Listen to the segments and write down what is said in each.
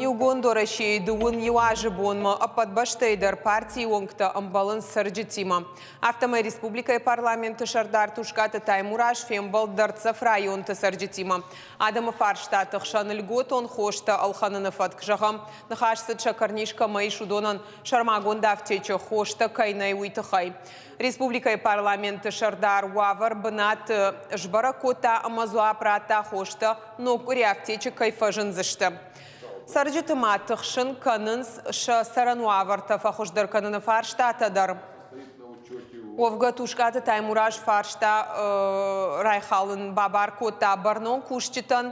Иугонд Уӕрӕсейы 21 азы бонмӕ ӕппӕт бӕстӕйы дӕр партийы уӕнгтӕ ӕмбӕлынц цӕрджытимӕ. Афтӕмӕй республикӕйы парламенты сӕрдар Тускъаты Таймураз фембӕлд дӕрддзӕф районты цӕрджытимӕ. Адӕмы фарстаты хсӕн льготон хостӕ ӕлхӕныны фӕтк, зӕгъӕм, ныхас цыд сӕкӕрниз кӕмӕ ис, уыдонӕн сӕрмагонд афтечы хостӕ кӕй нӕй, уый тыххӕй. Республикӕйы парламенты сӕрдар уавӕр бынаты сбӕрӕг кодта ӕмӕ дзуапп радта хостӕ ног къуыри афтечы кӕй фӕзындзысты. Цӕрджыты ма тыхсын кӕнынц сӕ цӕрӕн уавӕртӕ фӕхуыздӕр кӕныны фарстатӕ дӕр. Уӕвгӕ Тускъаты Таймураз фарста райхалын бабар кодта бӕрнон кусджытӕн,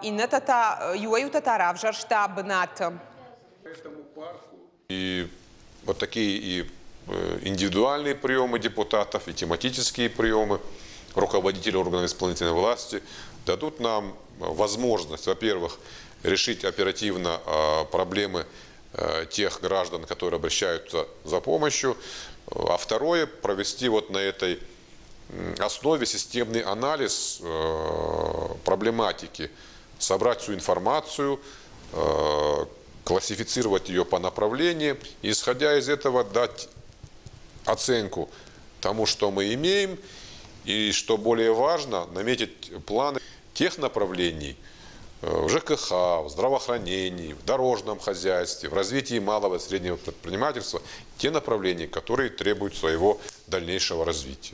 иннӕтӕ та, иуӕй-иутӕ та равзӕрста бынаты. И вот такие и индивидуальные приемы депутатов, и тематические приемы руководителей органов исполнительной власти дадут нам возможность, во-первых, решить оперативно проблемы тех граждан, которые обращаются за помощью, а второе, провести вот на этой основе системный анализ проблематики, собрать всю информацию, классифицировать ее по направлениям и, исходя из этого, дать оценку тому, что мы имеем, и, что более важно, наметить планы тех направлений в ЖКХ, в здравоохранении, в дорожном хозяйстве, в развитии малого и среднего предпринимательства, те направления, которые требуют своего дальнейшего развития.